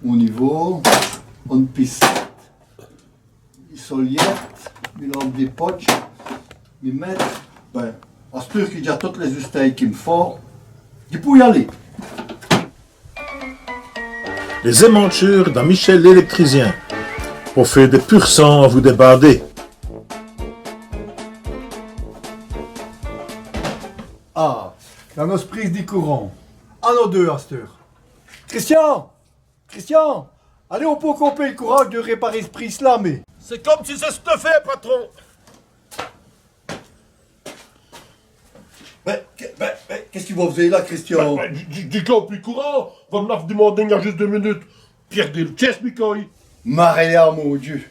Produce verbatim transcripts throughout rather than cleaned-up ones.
On-z-î va, on pisse. Li soliète, mi lampe di potche, mi mète. Bin, asteûre qui dj'a totes lès oustèyes qu'i m' faut, dji pou-z-aler. Lès-èmantchûres da Michel l'èlèctricyin. Po fé dès pur-sangs avou dès bâdés. Ah, la nosse prise di courant. Nos deûs asteûre. Christian ! Christian ! Alez, on pout coper l' courant, dji dwè rèparer ç' prise-là, mi. C'èst come si c'èsteûve fét, patron. Bin, qu', bin, bin, qu'èst-ce qui vos f'zez là, Christian ? Bin, bin, dji, dji, dji cope l' courant, vos m' l'av'z dimandé i gn-a djusse deûs munutes. Pièrdez l' tièsse, mi coye. Marèya, mon Dieu.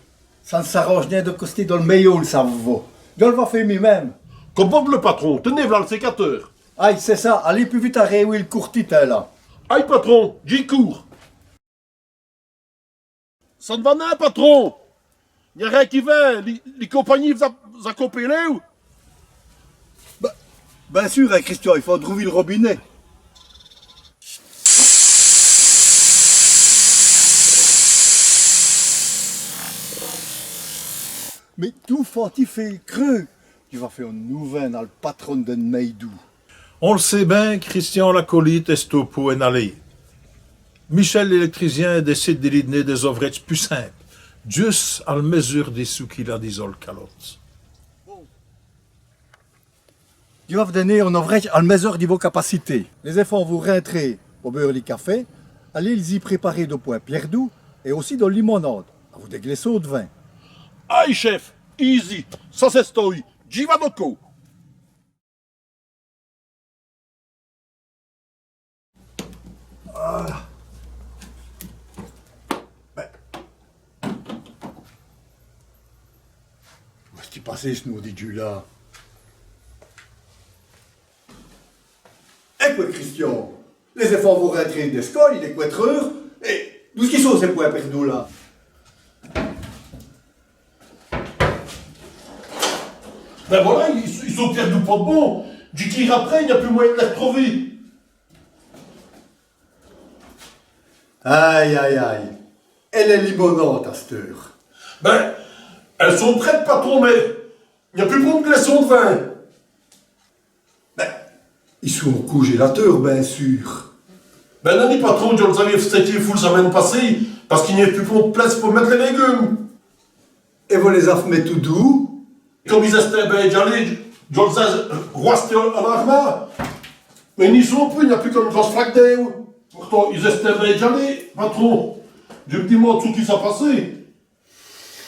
Ça n' s'arindje nén do costé dol mèyoule, ça, vos. Dji l' va fé mi-minme. Come vos v'loz, patron, tènez, v'là l' sécateûr. Ayi, c'èst ça, alez pus vite arèwî l' courtite, là. Ayi, patron, dji coûr. Ça n' va nén, patron. I gn-a rén qui va, li, li compagnîye v's-a, v's-a copé l'êwe. Bin, bin sûr, hin, Christian, i faut rouvîr l' robinèt. Mins tout fét-i fé creû, dji va fé on-z-oûvin.ne al patron.ne dèl mèydoû. On l' sét bin, Christian l'acolite èst au pont d'ènn' aler. Michel l'èlèctricyin décide di li d'ner dès-ovrèdjes pus simpes, djusse al mèzeûre di çou qu'il a dins sol calote. Dji va v's-ènner on-z-ovrèdje al mèzeûre di vos capacités. Lès-èfants vont rintrer po beûre li cafè, alez lès-î préparer dès pwins pièrdous èt ossi dèl limonâde, avou dès glèçons d' vin. Ayi, chèf, easy, ça c'èst stoy, dji va do côp. Voilà. Bin. Où èst-ce qu'i passe, ç' nom di Dieu-là ? Èt qwè, Christian ? Lès-èfants vont rintrer dè scole, il èst cwatreûres. Èt d'où-ce qu'i sont cès pwins pièrdous là ? Bin voilà, i, i sont pièrdous po d' bon. Dji quîre après, i gn-a pus mwèyin d' lès r'trover. Ayi, ayi, ayi. Èt lès limonâdes, asteûre ? Bin, èles sont prètes, patron, mins i gn-a pus pont d' glèçons d' vin. Bin, i sont au congélateûr, bin sûr. Bin nèni, patron, dji lès-aveûve stèkîyès foû l' samène passéye, pace qu'i gn-aveûve pus pont d' place po mète lès légumes. Èt vos lès-avoûz mètou d'oû ? Come il-z-èsteûve bin djalé, dji lès-a rwastés à l'ârmêye. Mins i n'y sont pus, i gn-a pus qu'one grosse flaque d'êwe. Pourtant, il-z-èsteûve bin djalé, patron. Dji m' dimande çou qui s'a passé.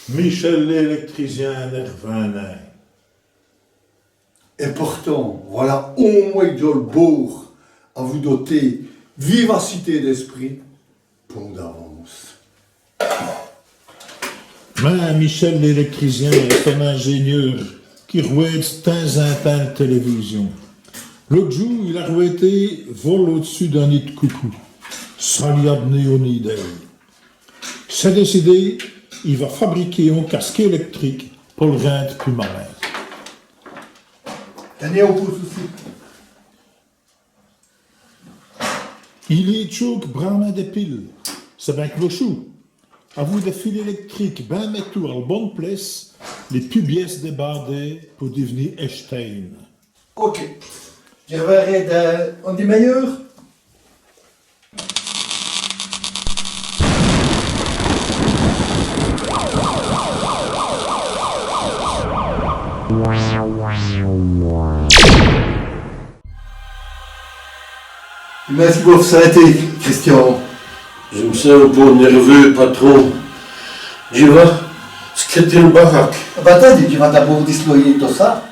Michel l'èlèctricyin n'è r'vint nén. Èt portant, voilà on mwès qui dj' lès bôre à vos doter d' vivacité d'èsprit, pont d'avance. Mins Michel l'èlèctricyin èst on-z-ingénieûr qui rwête d' timps-in timps l' tèlèvision. L'ôte djoû, il a rwêté Vol au-dessus d'un nid de coucou. Ça lî a d'né one idéye. C'èst décidé, i va fabriquer on casque èlèctrique po l' rinde pus malin. Tènez, on pout ossi. I lî tchoke brâmint dès piles, c'èst bin clochoû. Avou dès fîs èlèctriques bin mètous à l' bone place, lès pus bièsses dès bâdés po div'ni Einstein. Ok. Dji r'vêrè dins one dèmi-eûre. Mins si vos vos sintez, Christian ? Dji m' sin on pô nèrveûs, patron. Dji va scrèter l' baraque. Bah, atindez, dji va d'abôrd disloyî tot ça.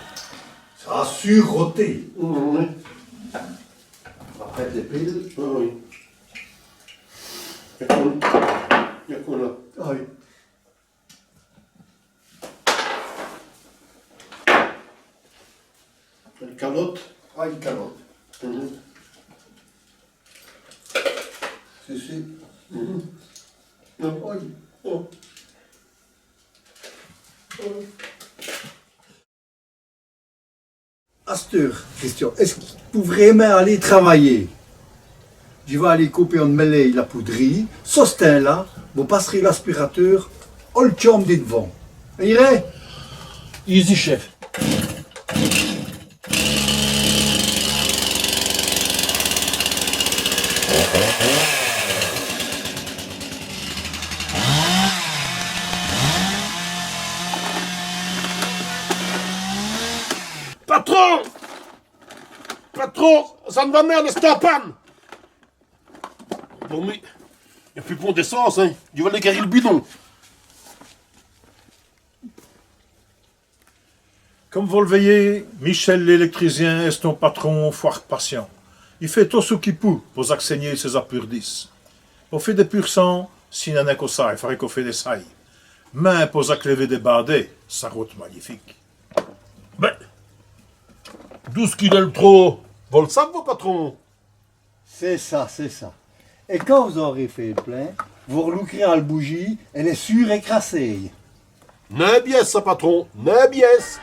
Ça va sûreût roter. Wi. On va mète dès piles. Ah wi. I gn-a qu', i gn-a qu' là. Ah wi. One calote. Ah, one calote. Mhm. Si, si. Mhm. Non. Wi. Oh. Oh. Asteûre, Christian, èst-ce qui vos pouvèz vrémint aler travayî ? Dji va aler coper one mèlêye la poudrîye. So s' timps-là, vos pass'rîz l'aspirateûr al tchambe di d'vant. Èt irè ? Ici, chèf. Patron ! Patron, ça n' va nén, èle èst an pane. Bon, mins i gn-a pus pont d'èssance, hin. Dji va aler quérir l' bidon. Come vos l' vèyez, Michel l'èlèctricyin èst on patron fwért patiint. I fêt tot çou qu'i pout po-z-ac'sègner cès-apeurdisses. Po fé dès pur-sangs, ci n'èst nén co ça, i fareut co fé dès sayes. Mins po-z-aclèver dès badès, ça rôde magnifique. Bén, d'où ç' qu'il èst l' trô, vos l' savoz, patron ? C'èst ça, c'èst ça. Èt quand vos-ârez fêt l' plin, vos r'loukrez al boujîye èt lès sûrs ècrasèyes. Nén bièsse, ça, patron, nén bièsse.